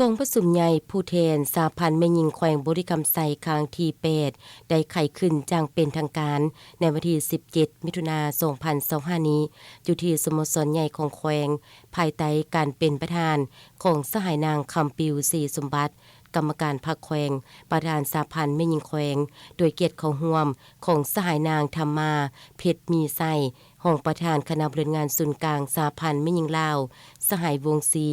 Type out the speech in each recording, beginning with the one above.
ກອງປະຊຸມໃຫຍ່ຜູ້ແທນສະຫະພັນແມ່ຍິງແຂວງບໍລິຄຳໄຊ ຄັ້ງທີແປດ ໄດ້ໄຂຂຶ້ນຢ່າງເປັນທາງການໃນວັນທີສິບເຈັດ ມິຖຸນາ ສອງພັນຊາວຫ້ານີ້ ຢູ່ທີ່ສະໂມສອນໃຫຍ່ຂອງແຂວງ, ພາຍໃຕ້ການເປັນປະທານຂອງສະຫາຍນາງ ຄຳປິວ ສີສົມບັດ ກຳມະການພັກແຂວງ, ປະທານສະຫະພັນແມ່ຍິງແຂວງ, ດ້ວຍກຽດເຂົ້າຮ່ວມຂອງສະຫາຍນາງ ທຳມາ ເພັດມີໄຊ ຮອງປະທານຄະນະບໍລິຫານງານສູນກາງສະຫະພັນແມ່ຍິງລາວ, ສະຫາຍ ວົງສີ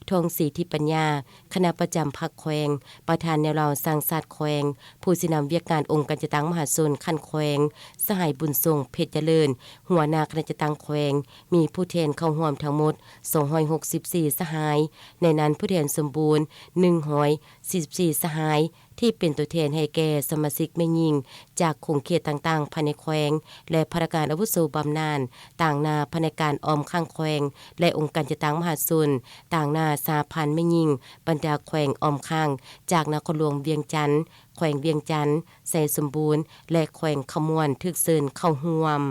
ທອງສີທິປັນຍາ ຄະນະປະຈຳພັກແຂວງ, ປະທານແນວລາວສ້າງຊາດແຂວງ, ຜູ້ຊີ້ນຳວຽກງານອົງການຈັດຕັ້ງມະຫາຊົນຂັ້ນແຂວງ, ສະຫາຍ ບຸນສົງ ເພັດຈະເລີນ ຫົວໜ້າຄະນະຈັດຕັ້ງແຂວງ, ມີຜູ້ແທນເຂົ້າຮ່ວມທັງໝົດ ສອງຮ້ອຍຫົກສິບສີ່ ສະຫາຍ, ໃນນັ້ນຜູ້ແທນສົມບູນ ໜຶ່ງຮ້ອຍສີ່ສິບສີ່ ສະຫາຍ ທີ່ເປັນຕົວແທນໃຫ້ແກ່ສະມາຊິກແມ່ຍິງຈາກຂົງເຂດຕ່າງໆພາຍໃນແຂວງ ແລະ ພະນັກງານອາວຸໂສບຳນານ, ຕາງໜ້າພະແນກການອ້ອມຂ້າງແຂວງ ແລະ ອົງການຈັດຕັ້ງມະຫາຊົນ, ຕາງໜ້າສະຫະພັນແມ່ຍິງ, ບັນດາແຂວງອ້ອມຂ້າງ, ຈາກນະຄອນຫຼວງວຽງຈັນ, ແຂວງວຽງຈັນ, ໄຊສົມບູນ ແລະ ແຂວງຄຳມ່ວນ ຖືກເຊີນເຂົ້າຮ່ວມ.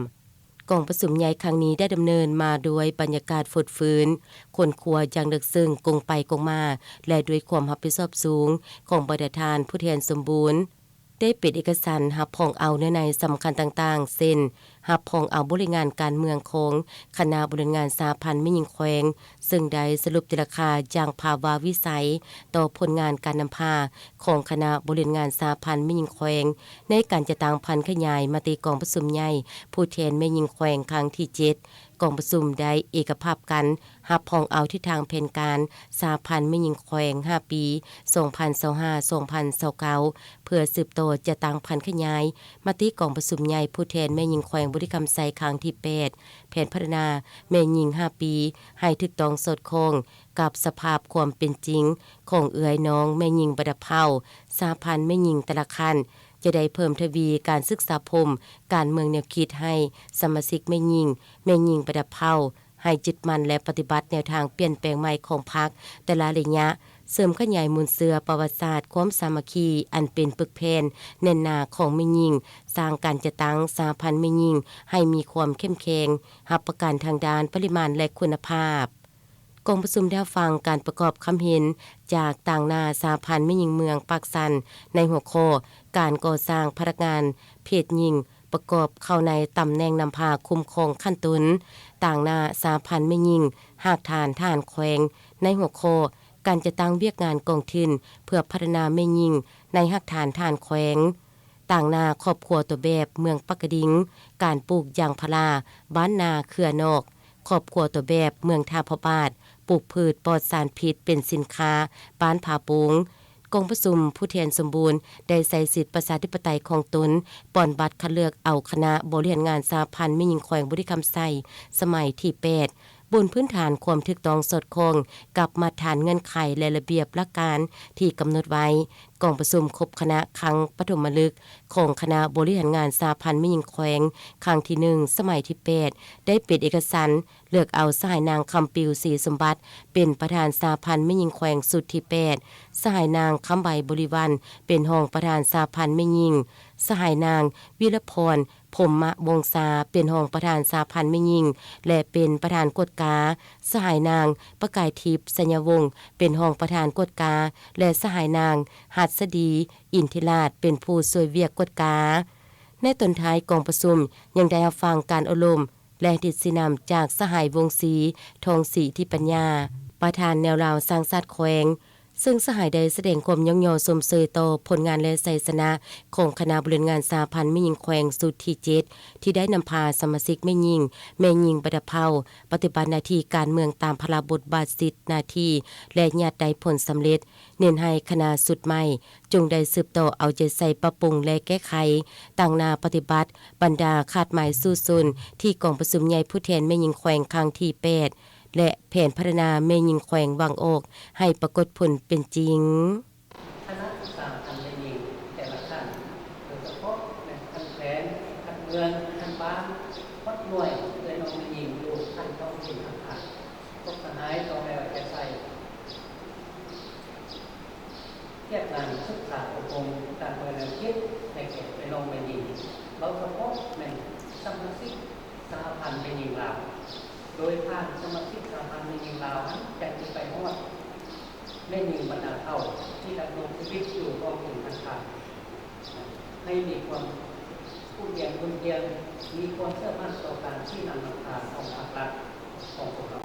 ກອງປະຊຸມໃຫຍ່ຄັ້ງນີ້ໄດ້ດຳເນີນມາດ້ວຍບັນຍາກາດຟົດຟື້ນ, ຄົ້ນຄວ້າຢ່າງເລິກເຊິ່ງ, ກົງໄປກົງມາ ແລະ ດ້ວຍຄວາມຮັບຜິດຊອບສູງຂອງບັນດາທ່ານຜູ້ແທນສົມບູນ, ໄດ້ເປັນເອກະສັນຮັບຮອງເອົາເນື້ອໃນສຳຄັນຕ່າງໆ ເຊັ່ນ ຮັບຮອງເອົາບົດລາຍງານການເມືອງຂອງຄະນະບໍລິຫານງານສະຫະພັນແມ່ຍິງແຂວງ, ເຊິ່ງໄດ້ສະຫຼຸບຕີລາຄາຢ່າງພາວາວິໄສຕໍ່ຜົນງານການນຳພາຂອງຄະນະບໍລິຫານງານສະຫະພັນແມ່ຍິງແຂວງ ໃນການຈັດຕັ້ງຜັນຂະຫຍາຍມະຕິກອງປະຊຸມໃຫຍ່ຜູ້ແທນແມ່ຍິງແຂວງຄັ້ງທີເຈັດ. ກອງປະຊຸມໄດ້ເອກະພາບກັນຮັບຮອງເອົາທິດທາງແຜນການສະຫະພັນແມ່ຍິງແຂວງຫ້າປີ ສອງພັນຊາວຫ້າ ສອງພັນຊາວເກົ້າ ເພື່ອສືບຕໍ່ຈັດຕັ້ງຜັນຂະຫຍາຍມະຕິກອງປະຊຸມໃຫຍ່ຜູ້ແທນແມ່ຍິງແຂວງບໍລິຄຳໄຊຄັ້ງທີແປດ, ແຜນພັດທະນາແມ່ຍິງຫ້າປີ ໃຫ້ຖືກຕ້ອງສອດຄ່ອງກັບສະພາບຄວາມເປັນຈິງຂອງເອື້ອຍນ້ອງແມ່ຍິງບັນດາເຜົ່າ, ສະຫະພັນແມ່ຍິງແຕ່ລະຂັ້ນ ຈະໄດ້ເພີ່ມທະວີການສຶກສາພົມການເມືອງແນວຄິດໃຫ້ສະມາຊິກແມ່ຍິງ, ແມ່ຍິງບັນດາເຜົ່າ ໃຫ້ຍຶດໝັ້ນ ແລະ ປະຕິບັດແນວທາງປ່ຽນແປງໃໝ່ຂອງພັກແຕ່ລະໄລຍະ, ເສີມຂະຫຍາຍມູນເຊື້ອປະຫວັດສາດຄວາມສາມັກຄີອັນເປັນປຶກແຜ່ນແໜ້ນໜາຂອງແມ່ຍິງ, ສ້າງການຈັດຕັ້ງສະຫະພັນແມ່ຍິງໃຫ້ມີຄວາມເຂັ້ມແຂງ, ຮັບປະກັນທາງດ້ານປະລິມານ ແລະ ຄຸນນະພາບ. ກອງປະຊຸມໄດ້ຮັບຟັງການປະກອບຄຳເຫັນຈາກຕາງໜ້າສະຫະພັນແມ່ຍິງເມືອງປາກຊັນ ໃນຫົວຂໍ້ ການກໍ່ສ້າງພະນັກງານເພດຍິງປະກອບເຂົ້າໃນຕຳແໜ່ງນຳພາຄຸ້ມຄອງຂັ້ນຕົ້ນ, ຕາງໜ້າສະຫະພັນແມ່ຍິງຮາກຖານທະຫານແຂວງ ໃນຫົວຂໍ້ ການຈັດຕັ້ງວຽກງານກອງທຶນເພື່ອພັດທະນາແມ່ຍິງໃນຮາກຖານທະຫານແຂວງ. ຕາງໜ້າຄອບຄົວຕົວແບບເມືອງປາກກະດິງ, ການປູກຢາງພາລາບ້ານນາເຄືອນອກ, ຄອບຄົວຕົວແບບເມືອງທ່າພະບາດ, ປູກພືດປອດສານພິດເປັນສິນຄ້າບ້ານຜາໂປ່ງ. ກອງປະຊຸມຜູ້ແທນສົມບູນໄດ້ໃຊ້ສິດປະຊາທິປະໄຕຂອງຕົນ ປ່ອນບັດຄັດເລືອກເອົາຄະນະບໍລິຫານງານສະຫະພັນແມ່ຍິງແຂວງບໍລິຄຳໄຊ ສະໄໝທີແປດ ບົນພື້ນຖານຄວາມຖືກຕ້ອງສອດຄ່ອງກັບມາດຖານເງື່ອນໄຂ ແລະ ລະບຽບຫຼັກການທີ່ກຳນົດໄວ້. ກອງປະຊຸມຄົບຄະນະຄັ້ງປະຖົມມະລຶກຂອງຄະນະບໍລິຫານງານສະຫະພັນແມ່ຍິງແຂວງຄັ້ງທີໜຶ່ງ ສະໄໝທີແປດ ໄດ້ເປັນເອກະສັນເລືອກເອົາສະຫາຍນາງ ຄຳປິວ ສີສົມບັດ ເປັນປະທານສະຫະພັນແມ່ຍິງແຂວງຊຸດທີແປດ, ສະຫາຍນາງ ຄຳໃບ ບໍລິວັນ ເປັນຮອງປະທານສະຫະພັນແມ່ຍິງ, ສະຫາຍນາງ ວິລະພອນ ພົມມະວົງສາ ເປັນຮອງປະທານສະຫະພັນແມ່ຍິງ ແລະ ເປັນປະທານກວດກາ, ສະຫາຍນາງ ປະກາຍທິບ ໄຊຍະວົງ ເປັນຮອງປະທານກວດກາ ແລະ ສະຫາຍນາງ ຫັດສະດີ ອິນທິລາດ ເປັນຜູ້ຊ່ວຍວຽກກວດກາ. ໃນຕອນທ້າຍກອງປະຊຸມຍັງໄດ້ຮັບຟັງການໂອ້ລົມ ແລະ ດິດຊີ້ນຳຈາກສະຫາຍ ວົງສີ ທອງສີທິປັນຍາ ປະທານແນວລາວສ້າງຊາດແຂວງ, ເຊິ່ງສະຫາຍໄດ້ສະແດງຄວາມຍ້ອງຍໍຊົມເຊີຍຕໍ່ຜົນງານ ແລະ ໄຊຊະນະຂອງຄະນະບໍລິຫານງານສະຫະພັນແມ່ຍິງແຂວງຊຸດທີເຈັດ ທີ່ໄດ້ນຳພາສະມາຊິກແມ່ຍິງ, ແມ່ຍິງບັນດາເຜົ່າ ປະຕິບັດໜ້າທີ່ການເມືອງຕາມພາລະບົດບາດສິດໜ້າທີ່ ແລະ ຍາດໄດ້ຜົນສຳເລັດ. ເນັ້ນໃຫ້ຄະນະຊຸດໃໝ່ຈົ່ງໄດ້ສືບຕໍ່ເອົາໃຈໃສ່ປັບປຸງ ແລະ ແກ້ໄຂຕາງໜ້າປະຕິບັດບັນດາຄາດໝາຍສູ້ຊົນ ທີ່ກອງປະຊຸມໃຫຍ່ຜູ້ແທນແມ່ຍິງແຂວງຄັ້ງທີແປດ ແລະ ແຜນພັດທະນາແມ່ຍິງແຂວງວາງອອກໃຫ້ປາກົດຜົນເປັນຈິງ. ຄະນະສຶກສາຂັ້ນແມ່ຍິງແຕ່ລະຂັ້ນ, ໂດຍສະເພາະແມ່ນຂັ້ນແຂວງ, ຂັ້ນເມືອງ, ຂັ້ນບ້ານ, ຮອດໜ່ວຍເອື້ອຍນ້ອງແມ່ຍິງຢູ່ຂັ້ນທ້ອງຖິ່ນຕ່າງໆ ພວກສະຫາຍຕ້ອງໄດ້ເອົາໃຈໃສ່ ວຽກງານສຶກສາອົບຮົມການເມືອງແນວຄິດໃຫ້ແກ່ພີ່ນ້ອງແມ່ຍິງ, ເວົ້າສະເພາະແມ່ນສະມາຊິກສະຫະພັນແມ່ຍິງລາວ, ໂດຍຜ່ານສະມາຊິກສະຫະພັນແມ່ຍິງລາວນັ້ນ ຈັ່ງຈະໄປຮອດ ແມ່ຍິງບັນດາເຜົ່າທີ່ດຳລົງຊີວິດຢູ່ທ້ອງຖິ່ນຫັ້ນທ່ານ ໃຫ້ມີຄວາມຜູ້ຮຽນຮຸ່ນຮຽນ ມີຄວາມສາມາດຕໍ່ການຊີ້ນຳນຳທາງຂອງພັກລັດຂອງພວກເຮົາ.